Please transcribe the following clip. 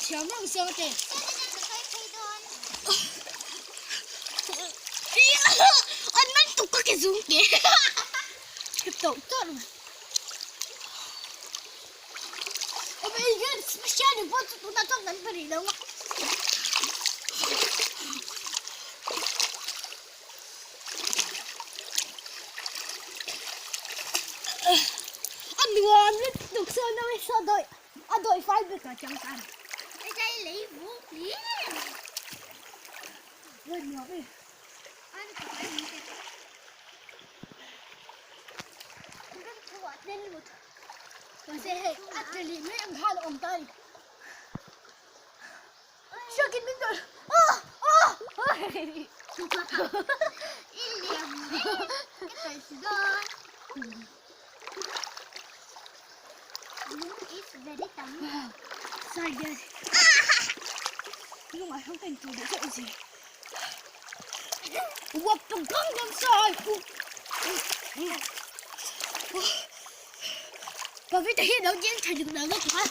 Thiam reng siam ate. An man tuk ka ke zung ke. Ka tauh tauh mai. Special pawh chu tunah chuan kan pe rih lo a. A nuam lutuk sawn a saw dawih a dawih fai bik a changkan. Voi nuam e. Mahse hei a tla leh mai ang khan a awm ta a ni. Hriakin min dawlh ah ah I liam mai ka kal si dawn. Lung is very tam. Sai bial lungah hian ka intur duh zeuh zia. Wap gangnam style. Pavita hi lo ding tha ding lo lutuk a.